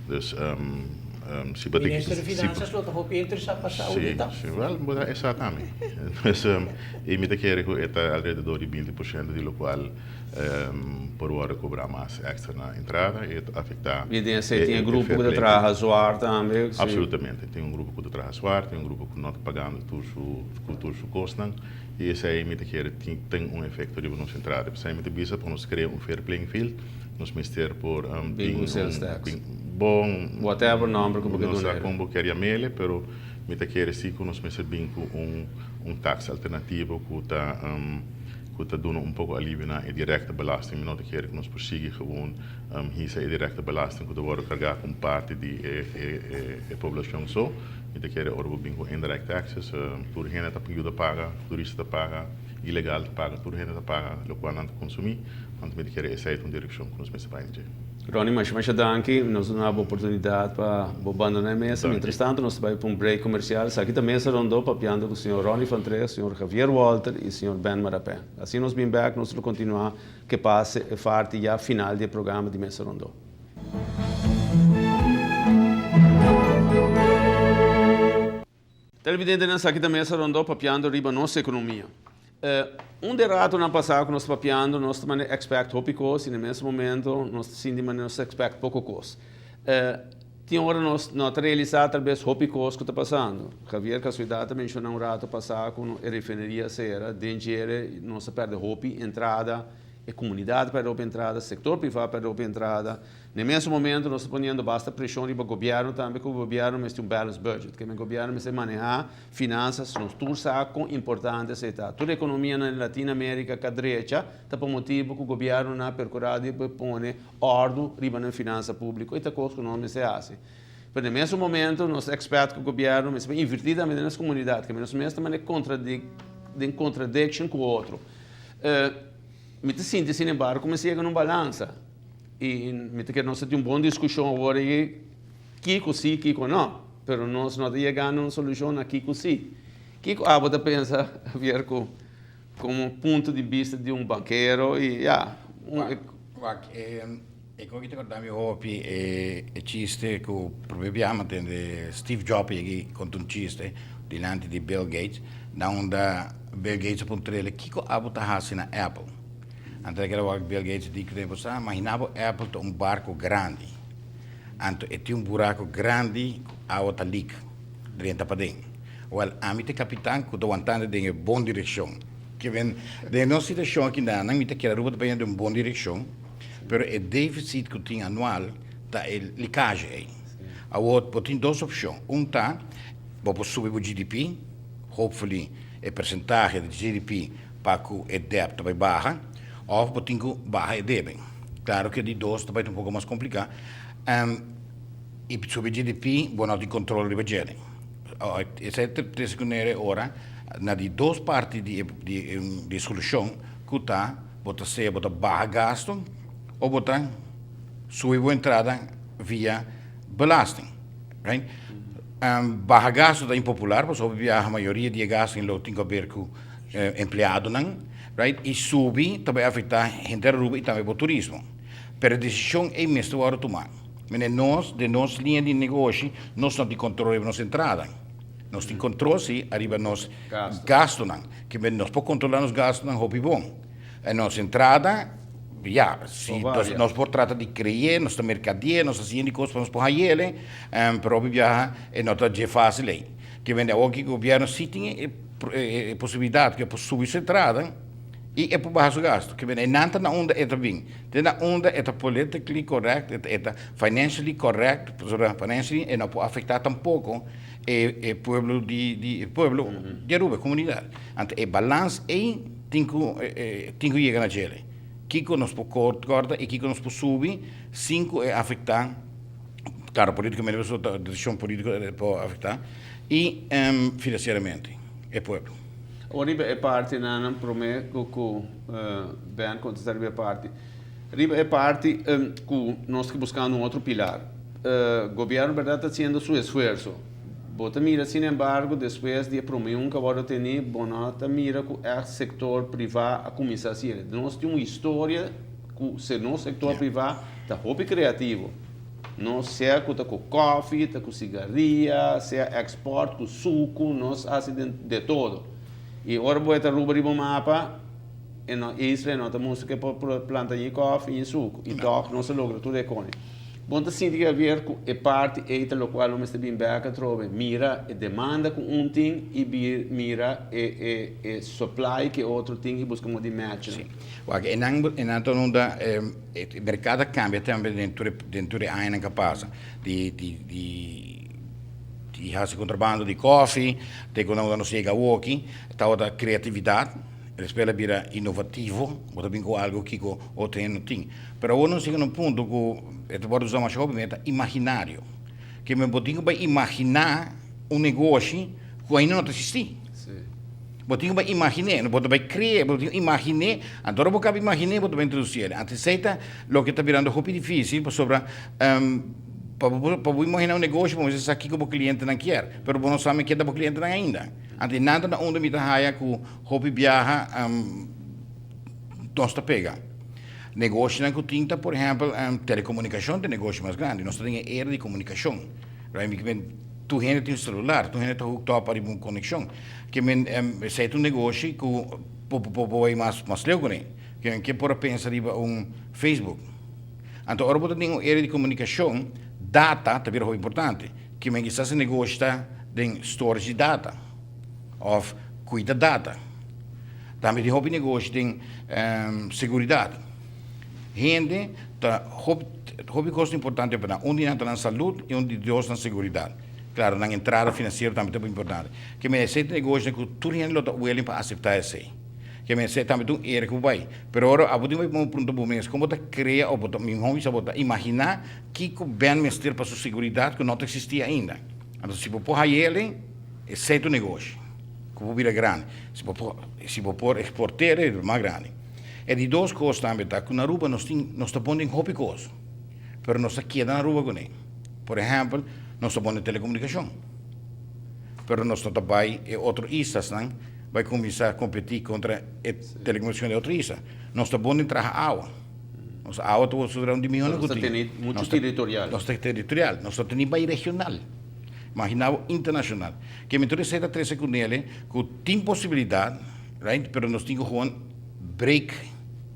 Dus si bo ta. Minister di Finanzas lo ta hopi interesa pa sa audita. Si, si. Wel, bo ta esa tambe. Dus y mi ta kere cu e ta alrededor di 20% di locual por wordo cobra mas extra na entrada y e ta afecta. Y den esey tin e grupo cu ta traha zwaar tambe. Absolutamente. Tin un grupo cu ta traha zwaar, tin un grupo cu no ta pagando tur su cu tur su cosnan y esey mi ta kere tin un efecto riba nos entrada. P'esey mi ta bisa pa nos crea un fair playing field. Nos mester por tin un sales tax. Bon, whatever nomber cu bo ke no sa duna. Con bo kier yam'ele, pero mi ta kere si cu nos mester bin cu un tax alternativo cu ta duna un poco alivio na e directe belasting. Mi no ta kere cu nos por sigui gewoon hisa e directe belasting cu ta wordo carga cu un parti di e poblacion so. Mi ta kere ora bo bin cu indirect taxes, tur hende ta yuda paga, turista ta paga, ilegal ta paga, tur hende ta paga locual nan ta consumi. Anto mi ta kere esei ta un direkshon ku nos mester bai dje. Ronnie, masha masha danki. Nos duna bo oportunidat pa bo bandona e mesa. Mientras tanto nos ta bai pa un break komersial. Esaki ta Mesa Rondó papiando ku señor Ronnie van Trees, señor Javier Wolter i señor Ben Marapé. Asina nos bin bek nos lo kontinuá ke pase e parti ya final di e programa di Mesa Rondó. Televidentenan esaki ta Mesa Rondó papiando riba nos ekonomia. Un de ratonan pasá ku nos ta papiando nos ta manda expect hopi kos i na mes momento nos ta sinti manera nos ta expect poko kos. Tin ora nos no ta realisá talbes hopi kos ku ta pasando. Javier kasualidat a menshoná un rato pasá ku e refineria sera den djere nos a pèrdè hopi entrada, e komunidat a pèrdè hopi entrada, sektor privá a pèrdè hopi entrada. Na e mesun momento nos ta poniendo basta presion riba gobierno tambe cu gobierno mester un balanced budget. Keme gobierno mester maneha finanzas, nos tur sa con importante esey ta. Tur economianan den Latin America ca drecha ta pa motibo cu gobiernonan a percura di por pone ordo riba nan finanza publico y ta cos cu nos mester haci. Pero na e mesun momento nos ta expect cu gobierno mester por inverti tambe den nos comunidad. Keme nos mes ta mane den contradiction cu otro. Mi ta sinti sin embargo cu mester yega na un balansa. I mi ta kere nos ta tin un bon diskushon awor ei kiko si, kiko no. Pero nos no ta yega na un solushon na kiko si. Kiko abo ta pensa, Javier, ku komo punto di bista di un bankero i ya. Wak, wak, e koki ta korda mi hopi e chiste ku prome biaha mi a tende Steve Jobs yegi konta un chiste dilanti di Bill Gates, na unda Bill Gates a puntr'el kiko abo ta hasi na Apple. Anto e keda wak Bill Gates di ku tempu sa, Mahina bo Apple ta un barko grandi. Anto e tin un buraku grandi ku awa ta leak drenta paden. Wèl, ami ta e kapitan ku ta wantando den e bon direkshon. Ke men, den nos situashon aki nan, mi ta kere Aruba ta bayendo den un bon direkshon, pero e defisit ku tin anual ta e likaje ei. Awor, bo tin dos opshon. Un ta, bo por subi bo GDP, hopefully e persentahe di GDP pa ku e dèp ta bai baha òf bo tin ku baha e debe. Klaro ku e di dos ta bai ta un poko mas kompliká i subi GDP bo no tin kontrol riba djene. Esei ta trese ku nere ora na di dos parti di e solushon ku ta bo ta sea bo ta baha gastu òf bo ta subi bo entrada via belasting. Right? Baha gastu ta impopular pasobra hopi biaha mayoria di e gastu lo tin ku haber ku empleadonan, right, y subi ta bay afecta henter Aruba y tambe bo turismo. Pero e decision ey mester worde tuma. Mene nos, den nos linea di negoshi, nos no tin control riba nos entrada. Nos tin control si ariba nos gastonan. Ke men nos por controla nos gastonan hopi bon. E nos entrada, ya, si nos por trata di cree, nos ta mercadee, nos ta haci hende cos pa nos por hayele, pero hopi biaha e no ta dje facil ey. Ke men awor ki gobierno si tin e e posibilidat ku e por subi su entrada i e por baha su gastu. Ke men einan ta na unda e ta bin. Te na unda e ta politically correct, e ta financially correct, pasobra financially e no por afektá tampoko e e pueblo di di e pueblo di Aruba, e komunidat. Anto e balans ei tin ku tin ku yega na djele. Kiko nos por kòrta i kiko nos por subi sin ku e afektá, klaro politikamente pasobra ta desishon politiko e por afektá. I financieramente e pueblo. Awor riba e parti nan prome cu Ben contesta riba e parti. Riba e parti cu nos ta buscando un otro pilar. Gobierno berdad ta haciendo su esfuerzo. Bo ta mira sin embargo despues di e prome un cu a wordo teni bo no ta mira cu echt sector priva a cuminsa haciendo. Nos tin un historia cu nos sector priva ta hopi creativo. Nos sea ku ta ku kofi, ta ku sigaria, sea export ku suku, nos hasi de todo. I ora bo ta Aruba riba un mapa, e no isla e no ta mustra ke por planta ni kofi ni suku. I tòg nos a logra tur e kos. Bo ta sinti ke aver ku e parti ei ta lokual lo mester bin bek atrobe, mira e demanda ku un tin i mira e e supply ku e otro tin i buska modo di match nan. Si. Wak, e nan e nan ta nota e merkado a kambia tambe den tur e den tur e añanan ku a pasa. Di di di di hasi kontrabando di kofi te ku nan nos yega awoki tabata kreatividat. Despues el a bira inovativo, bo ta bin ku algu kiko otro hende no tin. Pero awor nos yega na un punto ku e ta wòrdu usá masha hopi, ta imaginario. Ke men bo tin ku bai imaginá un negoshi ku ainda no ta eksistí. Bo tin ku bai imagin'é, no bo ta bai kre'é, bo tin ku imagin'é, anto ora bo kaba imagin'é bo ta bai introdusí el. Anto esei ta loke ta birando hopi difísil pasobra pa bo pa bo imaginá un negoshi bo mester sa kiko bo klientenan kier, pero bo no sa ken ta bo klientenan ainda. Anto e nan ta na unda mi ta haya ku Hopi biaha nos ta pega. Negoshinan ku tin ta por ehèmpel telekomunikashon ta e negoshi mas grandi. Nos ta den e era di komunikashon. Tur hende tin un selular, tur hende ta hooked up ariba un konekshon. Ke men esei ta un negoshi ku bo por bai mas leu kuné. Ke men ke por a pensa riba un Facebook. Anto ora bo ta den un era di komunikashon, data ta bira hopi importante. Ke men kisas e negoshi ta den storage di data. Of cuida data. Tambe tin hopi negoshi den seguridad. Hende ta hopi cos importante pa nan. Un di nan ta nan salud y un di dos nan seguridad. Claro, nan entrada financiero tambe ta importante. Ke men esey ta negoshinan cu tur hende lo ta willing pa acepta esey. Ke men esey tambe ta un era cu bay. Pero ora abo tin bay pon punto bo mes, con bo ta crea of bo ta, mihor bisa bo ta imagina kico Ben mester pa su seguridad cu no ta existi ainda. Anto si bo por hayele. Esei ta un negoshi ku por bira grandi. Si bo por, si bo por eksport'é, e mas grandi. E di dos kos tambe ta ku na Aruba nos tin, nos ta bon den hopi kos, pero nos ta keda na Aruba kuné. Por ehèmpel, nos ta bon den telekomunikashon, pero nos no ta bai e otro islasnan bai kuminsá kompetí kontra e telekomunikashon di otro isla. Nos ta bon den traha awa. Nos awa ta wòrdu un di mihónan ku tin. Nos ta tene muchu teritorial. Nos ta teritorial. Nos ta tene bai regional. Imagina bo internacional. Ke mi tur esei ta trese ku nele ku tin posibilidad, right, pero nos tin ku gewoon break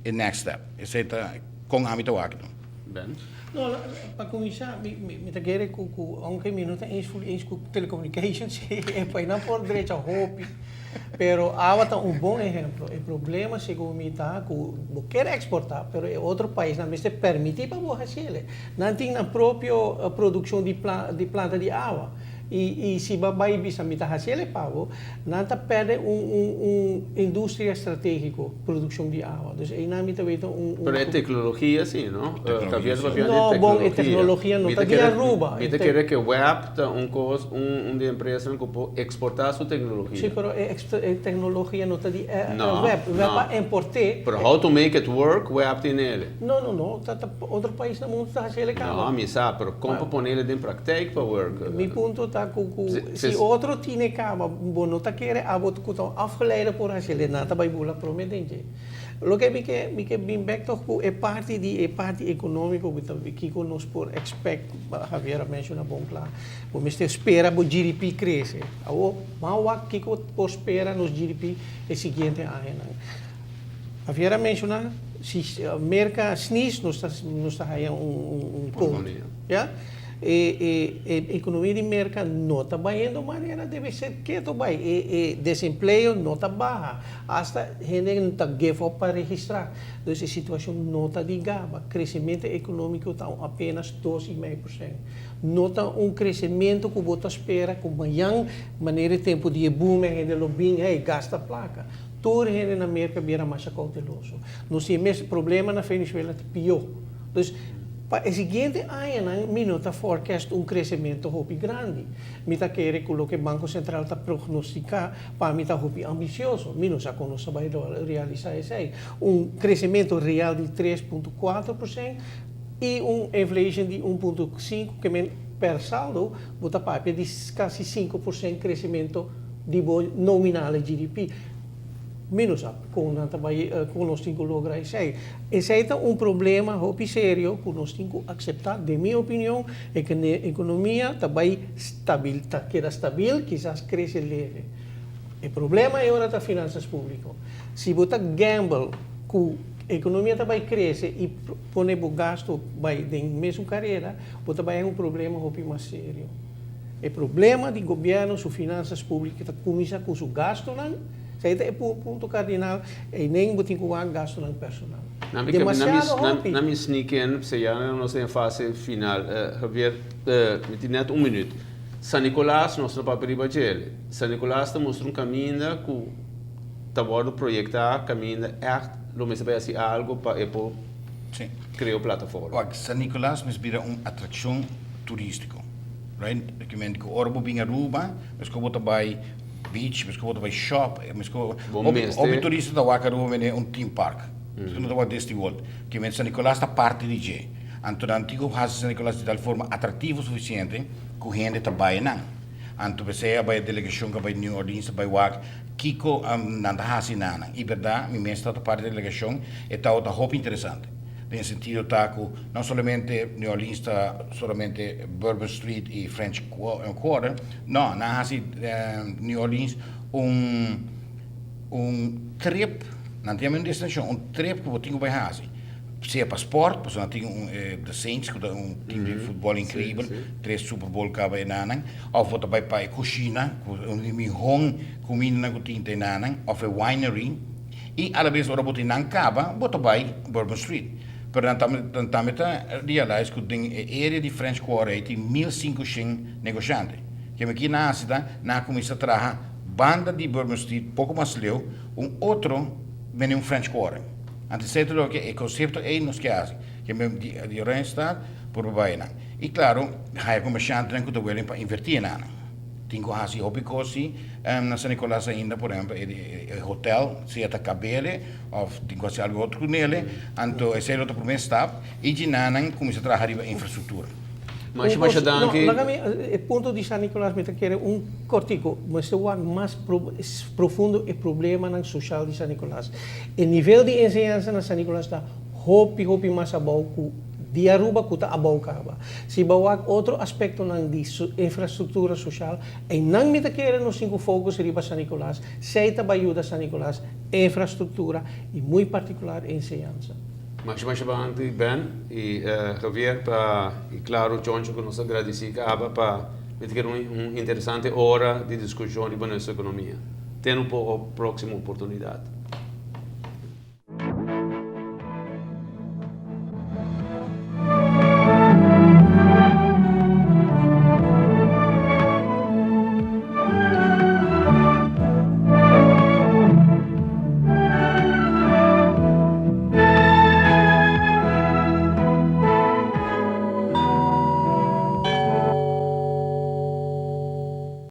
e next step. Esei ta kon ami ta wak no. Ben? No, pa kuminsá mi mi ta kere ku ku aunke mi no ta eens ful eens ku telecommunications e painan por drecha hopi, pero awa ta un bon ehemplo. E problema segun mi ta ku bo kier eksportá pero e otro paisnan mester permití pa bo hasiel. Nan tin nan propio produccion di di planta di awa y y si bo a bay bisa mi ta haci el e pago, nan ta perde un un un industria strategico, produccion di awa. Dus eynan mi ta weta un un. Pero e tecnologia si, no? Tecnologia si. No, bon e tecnologia no ta di Aruba. Mi ta kere ke web ta un cos, un un di empresanan cu por exporta su tecnologia. Si, pero e e tecnologia no ta di web. Web a importe. Pero how to make it work, web tin ele. No, no, no. Ta ta otro pais na mundu ta haci el e caba. No, mi sa, pero con pa pone el den praktijk pa work? Mi punto ta cu cu si otro tin e caba, bo no ta kere abo cu ta un afgeleide por haci el, nan ta bay bula prome den dje. Loke mi ke mi ke bin bek toch cu e parti di e parti economico cu ta kico nos por expect, Javier a menciona bon cla, bo mester spera bo GDP crece. Awo, ban wak kico por spera nos GDP e siguiente añanan. Javier a menciona si Merca sneeze nos ta nos ta haya un un cold ya e e e economia di Merca no ta bayendo manera debe ser keto bay e e desempleo no ta baha hasta hende ta give up pa registra dus e situacion no ta di gaba crecemento economico ta un apenas 2,5% no ta un crecemento cu bo ta spera cu mayan manera e tempo di e boom e hende lo bin hey gasta placa. Tur hende na Merca bira masha cauteloso. Nos tin e mes problema na Venezuela ta pió. Dus, pa e siguiente añanan mi no ta forecast un crecemento hopi grandi. Mi ta kere cu loke Banco Central ta prognostica pa mi ta hopi ambicioso. Mi no sa con nos ta bay realisa esey. Un crecemento real di 3.4% y un inflation di 1.5 ke men per saldo bo ta papia di casi 5% crecemento di bo nominale GDP. Mi no sa kon nan ta bai kon nos tin ku logra esei. Esei ta un problema hopi serio ku nos tin ku akseptá. Den mi opinion e ekonomia ta bai stabil, ta keda stabil, kisas krese leve. E problema e ora ta finansas públiko. Si bo ta gamble ku ekonomia ta bai krese i pone bo gasto bai den mesun karera, bo ta bai haña un problema hopi mas serio. E problema di gobièrnu su finansas públiko ta kuminsá ku su gastonan, esei ta e punto kardinal, einen bo tin ku wak gastonan personal. Demasiado hopi. Na mi sneak in, p'esei ya nos ta den fase final. Javier, mi tin nèt un minüt. San Nicolas nos no papia riba djele. San Nicolas ta mustra un kaminda ku ta wòrdu proyektá, kaminda ègt lo mester bai hasi algu pa e por krea un plataforma. Wak, San Nicolas mester bira un atrakshon turístiko, right? Kimente ku ora bo bin Aruba, meskos bo ta bai beach, meskos bo ta bai shop, meskos Bo mester. Hopi turista ta wak Aruba manera un theme park. Meskos no ta wak Disney World. Kimente San Nicolas ta parti di dje. Anto nan tin ku hasi San Nicolas di tal forma atraktivo sufisiente ku hende ta bai nan. Anto p'esei a bai e delegashon ku a bai New Orleans ta bai wak kiko nan ta hasi nanan. I bèrdat mi mes tabata parti di e delegashon, e tabata hopi interesante. Den sentido ta ku no solamente New Orleans ta solamente Bourbon Street i French Quarter, no, nan a hasi New Orleans un un trip, nan ta yama un destinashon, un trip ku bo tin ku bai hasi. Sea pa sport, pasobra nan tin un The Saints ku ta un team di futbòl inkreibel, tres Super Bowl kaba e nanan, òf bo ta bai pa e kushina, ku un di mihó kumindanan ku tin ta e nanan, òf e winery, i alabes ora bo tin nan kaba, bo ta bai Bourbon Street. Pero nan tambe nan tambe ta realize ku den e area di French Quarter ei tin 1500 negoshante. Keme ki nan hasi ta, nan a kuminsá traha banda di Bourbon Street poko mas leu un otro bini un French Quarter. Antes esei ta loke e konsepto ei nos ke hasi, ke men di di Oranjestad por bai nan. I klaro, haya komershantenan ku ta willing pa invertí e nan. Tin ku hasi hopi kos si na San Nicolas ainda, por ehempel e hotel sea ta kabele òf tin ku hasi algu otro ku nele, anto esei lo ta promé stap i djinanan kuminsá traha riba infrastruktura. Masha masha danki. No, laga mi e punto di San Nicolas mi ta kere un kortico. Mester wak mas profundo e problemanan social di San Nicolas. E nivel di enseñansa na San Nicolas ta hopi hopi mas abou ku di Aruba ku ta abou kaba. Si bo wak otro aspektonan di infrastruktura social, einan mi ta kere nos tin ku focus riba San Nicolas, sey ta bai yuda San Nicolas, infrastruktura i muy partikular enseñansa. Masha masha danki Ben y Javier pa y claro Choncho cu nos a gradici caba pa mi ta kere un interesante ora di discusion riba nos economia. Te no proximo oportunidad.